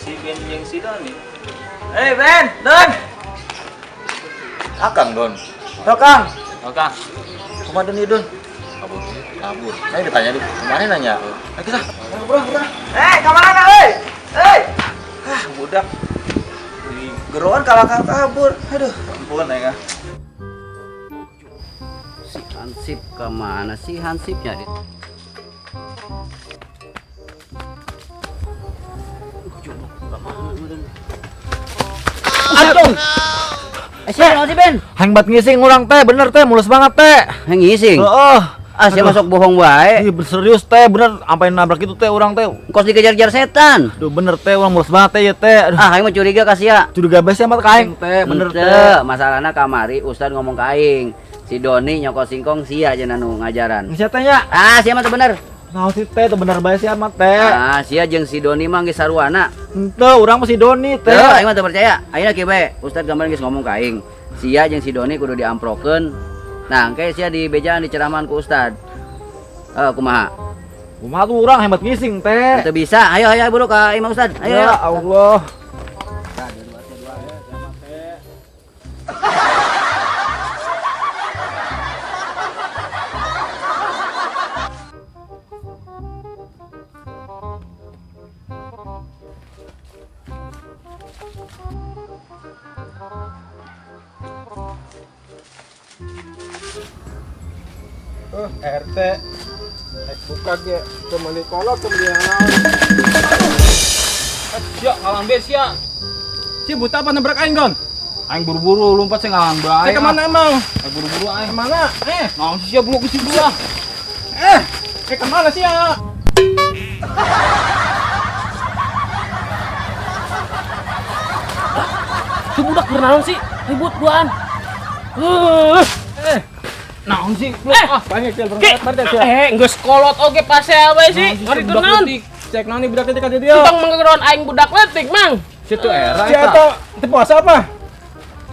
Si Ben jeung si Doni. Eh Ben, Don. Akang Don. Tuh Kang. Oh Kang. Kumaha Don Don? Kabur, kabur. Saya ditanya di kemana nanya? Ayo kita. Bro, bro. Eh, ke mana euy? Eh. Ah, budak. Di geroan kalah kabur. Aduh, ampun ya. Si Hansip kemana sih Hansipnya? Aduh. Siapa sih Ben? Hang bat ngising urang teh, bener teh, mulus banget teh. Hang ngising? Heeh. Ah, siapa masuk bohong wae. Ih, serius teh, bener sampai nabrak itu teh urang teh. Kos dikejar-kejar setan. Aduh, bener teh, urang mulus banget teh ya teh. Aduh. Ah, aing mah curiga ka sia. Curiga bae sia mah ka aing teh, bener teh. Masalahna kamari Ustad ngomong ka aing. Si Doni nyokot singkong sia aja nu ngajaran. Sia teh nya? Ah, sia mah teu bener. Naon sih teh, teu bener bae sia mah teh. Ah, sia jeung si Doni mah geus saruana. Henteu, urang mah si Doni teh. Teu, aing mah teu percaya. Ayeuna kieu bae, Ustad gambaran geus ngomong ka aing. Sia jeung si Doni kudu diamprokeun. Nah, engke sia dibejaan diceramahan ku Ustad. Kumaha? Kumaha tuh urang hebat ngising teh. Teu bisa. Ayo ayo buru ka imah Ustad. Ayo. Ya Allah. RT rek buka ge teu meuli kolot teu meuli naon. Sia ngalang be sia. Si buta apa nabrak aing, Don? Aing buru-buru lompat sih ngalang bae. Ke mana emang? Aing buru-buru aing. Kemana? Naon sih sia buluk si buah. Kemana sih ya? Si budak bernaon sih? Ribut duaan. Naon sih? Banyak sih berangkat sih. Geus kolot oge pasea we sih. Ngari teu naon? Cek naon nih budak leutik ka dieu. Tong manggeron aing budak leutik, Mang. Situ era eta. Si eta teu puasa apa?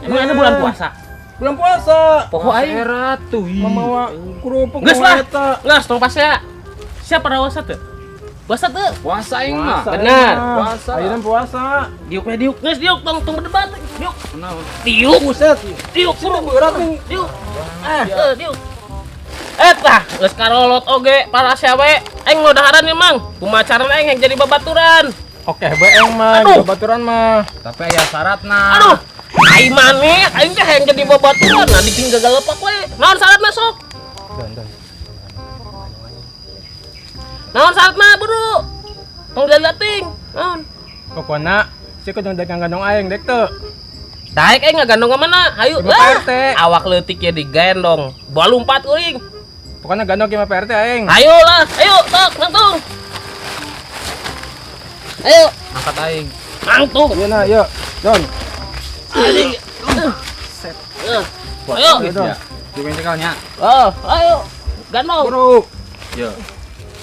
Emang ini bulan puasa? Bulan puasa. Pokok aing era tuh. Mamawa kerupuk geus lah. Geus tong pasea. Siapa rawasa teu? Puasa teu? Puasa aing mah. Benar. Puasa. Ayeuna puasa. Diuk we diuk. Geus diuk tong tong berdebat. Diuk. Naon? Diuk. Buset. Diuk buru berat nih. Diuk. Diuk. Tah, geus karolot oge parasea we. Aing mau daharan ieu, Mang. Kumaha carana aing jadi babaturan? Oke, bae aing mah babaturan mah. Tapi aya syaratna. Aduh. Aing maneh, aing teh hayang jadi babaturan, nah ditinggal galepak we. Naon syaratna sok? Don, don. Naon syaratna, buru? Tong dalating. Naon? Pokona si kudu dagang gandong aing dek teu. Daek aing ngagandong ka mana? Hayu. Awak leutik ye digendong. Bawa lompat kuring. Pokoknya gandong ke PRT aing. Ayo lah, ayo tok nangtung. Ayo, angkat aing. Nangtung. Iya nah, yuk. Don. Anjing. Set. Ayo. Dipencekalnya. Oh, ayo. Gandong. Buru. Yo.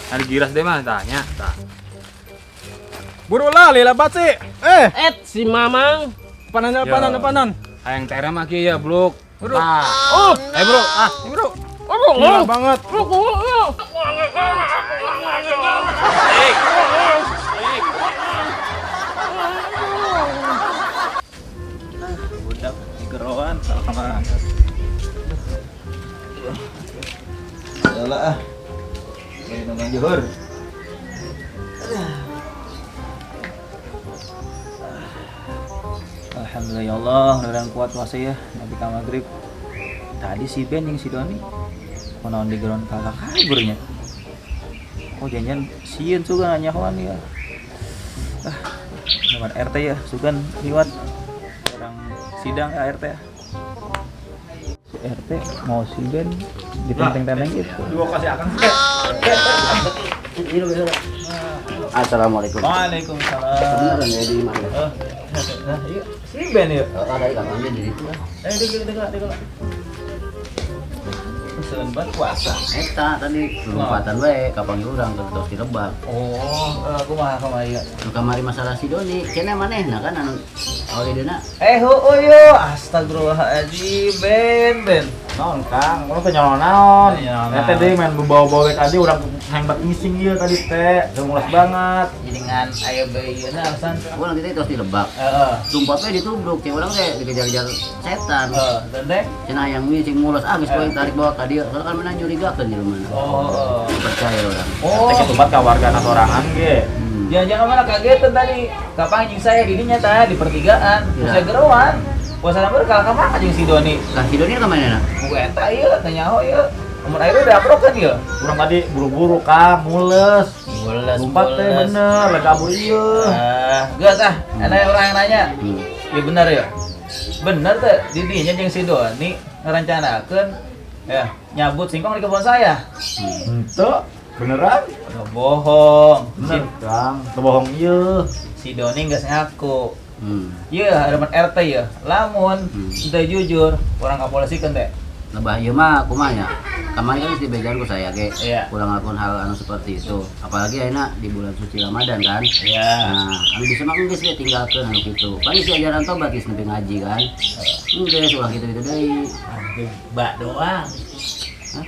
Ada giras deh mah tanya. Tah. Buru lah, lila bat sih. Si Mamang. Depanan, depanan, depanan. Hayang tera mah kieu ya, Bluk. Bro. Oh, bro. Ah, bro. Gila banget. Budak geroan sama angkat. Yalah ah. Kayak nonton Johor. Alhamdulillah ya Allah, mudah-mudahan kuat puasa ya sampai ka maghrib. Tadi si Ben yang si Doni kunaon di geron kakak kaburnya. Oh jangan sieun sugan nyahoan ya. Ah, nomor RT ya, sugan liwat orang sidang ya RT ya. RT mau si Ben ditenteng-tenteng gitu. Dua kasih akang teh. Assalamualaikum. Waalaikumsalam. Beneran ya di mana? Nah, iya si Ben ya. Oh, ada ikan ambil di situ lah. Eh, dek dek dek. Seueun banget puasa. Eta tadi lompatan we kapanggih urang ke tos di Lebak. Oh, kumaha kumaha ieu? Nu kamari masalah si Doni, cenah manehna kan anu awalidena. Eh, heueuh yo, astagfirullahaladzim, Ben, Ben. Naon Kang, urang teh nyaho naon. Nyaho Eta deui main bawa-bawa aja urang hebat ngising ieu tadi teh. Mulas banget. Jadi ngan aya bae ieu na alasan. Urang kita tos di Lebak. Heeh. Lumpat we ditubruk, cek urang teh dikejar-kejar setan. Heeh, dan teh Cenah yang cing mulas ah geus poe tarik bawa ka dieu. Soalnya kan menang nyurigakeun jelema. Oh. Percaya urang. Oh. Teh kitu bat ka wargana sorangan ge. Jangan-jangan mana kagetan tadi. Kapan jeung saya di dinya tah di pertigaan. Iya. Saya geroan. Puasa nomor kalah ka mana jeung si Doni? Lah si Doni ka mana na? Buku eta ieu tanya nyaho ieu. Umur akhirnya udah aprokan ieu. Urang tadi buru-buru Kang, mules. Mules. Lumpat teh bener, lagi kabur ieu. Ah, geus ah, ada orang yang nanya. Ya bener ya. Bener teh di dinya jeung si Doni ngarencanakeun ya nyabut singkong di kebun saya. Henteu, beneran? Udah bohong. Bener, Kang, teu bohong ieu. Si Doni geus ngaku. Iya, hadapan RT ya. Lamun teu jujur, urang kapolisikeun teh. Lebah ieu mah kumaha nya? Kamari kan geus dibejan ku saya ge. Iya. Kurang ngelakuin hal anu seperti itu. Apalagi ayeuna di bulan suci Ramadan kan. Iya. Nah, anu bisa mah geus we tinggalkeun anu kitu. Pan geus ajaran tobat geus nepi ngaji kan. Geus ulah kitu-kitu deui. Bak doang. Hah?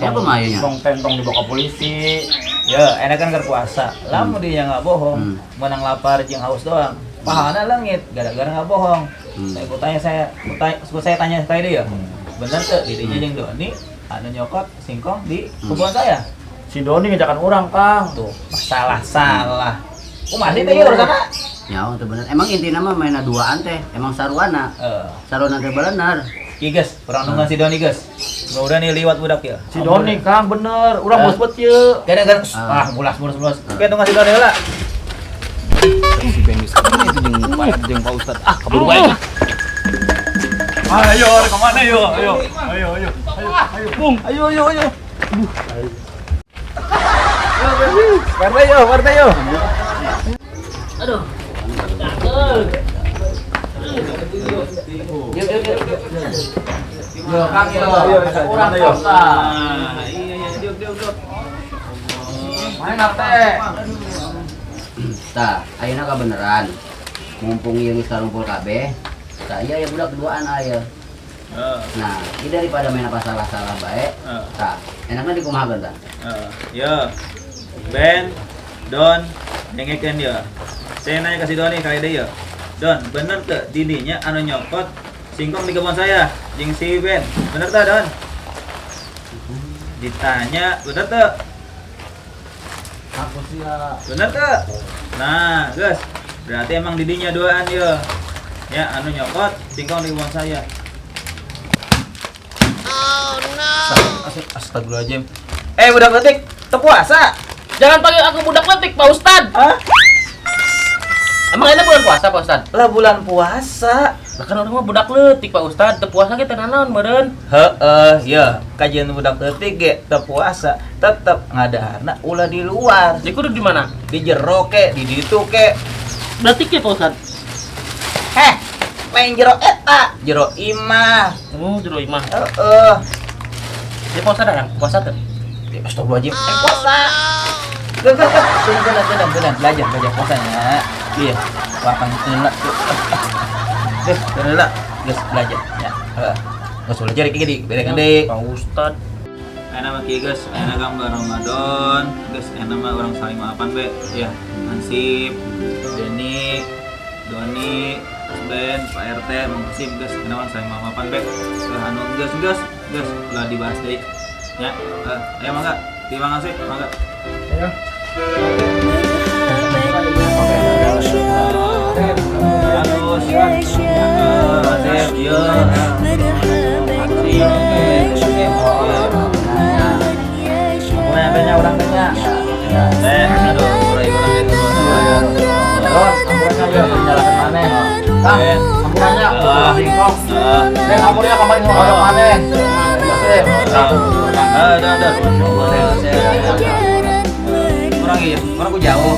Ya kumaha ieu nya? Tong tentong dibawa ke polisi. Ya, enak kan keur puasa. Lamun dia nggak bohong, menang lapar jeung haus doang. Pahalana leungit gara-gara nggak bohong. Saya tanya tadi ya. Bener tuh didinya jeung Doni anu nyokot singkong di kebun saya. Si Doni ngejakan orang, Kang. Tuh, masalah salah. Kumaha sih teh ieu urusanna? Ya, itu bener. Emang intina mah mainna duaan teh, emang saruana. Saruana teh bener. Ki geus, urang nungguan si Doni geus. Mudah nih liwat budak ya. Si Doni, Kang, bener. Urang bos bet ieu. Gara-gara ah mulas mulas mulas. Oke, tunggu si Doni heula. Si Ben geus kemana itu jeung Pak jeung Pak Ustad. Ah, kabur bae lah. Ayo, kemana yo? Ayo, ayo, ayo. Ayo, Bung. Ayo, ayo, ayo. Aduh. Ayo, RT yo, RT yo. Aduh. Yuk, yuk, yuk. Yo, Kang yo. Urang yo. Nah, iya iya, diuk diuk diuk. Main RT. Tah, ayeuna kabeneran. Mumpung ieu geus karumpul kabeh. Tah, iya ya budak keduaan aya. Nah, ini daripada main apa salah-salah bae. Tah, enakna dikumahakeun tah? Yo. Ben, Don, dengekeun yo. Saya nanya ke si Doni kali deui yo. Don, bener teu didinya anu nyokot singkong di kebun saya jeung si Ben. Bener teu, Don? Ditanya, bener teu? Aku sia. Bener teu? Nah, guys, berarti emang didinya duaan yo. Ya, anu nyokot singkong di kebun saya. Oh no. Astagfirullahaladzim. Eh, budak letik, teu puasa. Jangan panggil aku budak letik, Pak Ustad. Hah? Emang ini bulan puasa, Pak Ustad? Lah bulan puasa. Lah kan orang mah budak leutik, Pak Ustad. Teu puasa ge teh nanaon meureun. Heeh, ya, kajian budak leutik ge teu puasa, tetep ngadaharna ulah di luar. Jadi kudu di mana? Di jero ke, di ditu ke. Berarti ke, Pak Ustad? Heh, lain jero eta, jero imah. Oh, jero imah. Heeh. Jadi Pak Ustad yang puasa teu? Astagfirullahaladzim, puasa. Gak, gak, gak. Tenang, tenang, tenang. Belajar, belajar puasanya. Iya. Wah, tenang lah. Deh, tenang lah. Guys, belajar. Ya. Nggak usah belajar, kayak gini. Berekan deh. Pak Ustad. Enak mah kieu guys, enak gambar Ramadan, guys, enak mah orang saling maafan be. Ya, Hansip, Denny, Doni, Ben, Pak RT, Mang Hansip guys, enak orang saling maafan be. Lah anu guys, guys, guys, ulah dibahas deui. Ya, ayo mangga, di Mang Hansip, mangga. Ayo. Bagus. Hansip, yo. Tanya orang tanya. Aduh, mulai orang Don, ampurannya yo, menyalahkan maneh. Kang, ampurannya. Singkong. Heeh. Dan ampurnya kemarin ngoyong maneh. Sip. Ah, dah, dah. Sehat, sehat. Kurang iya, kurang ku jauh.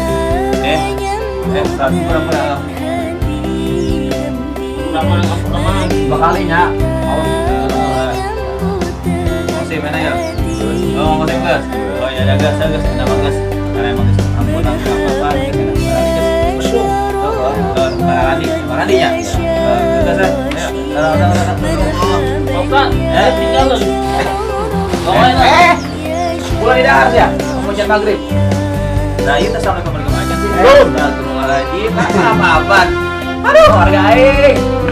Eh, eh, satu kurang kurang. Kurang mana kurang mana. Dua kalinya. Awas. Musim mana ya? Oh, musim guys. Oh ya, ya guys, ya guys, nama guys. Karena emang guys, ampun aku apa apa guys, guys. Oh, Pak Randi, Pak Randi ya. Eh, guys, ya. Ayo, udah, udah, udah, udah. Bapak, Eh? tinggal lu. Eh, pulang di dahar ya. Mau jangan maghrib. Nah, itu assalamualaikum warahmatullahi wabarakatuh. Belum. Astagfirullahaladzim, apa-apaan. Aduh, warga aing.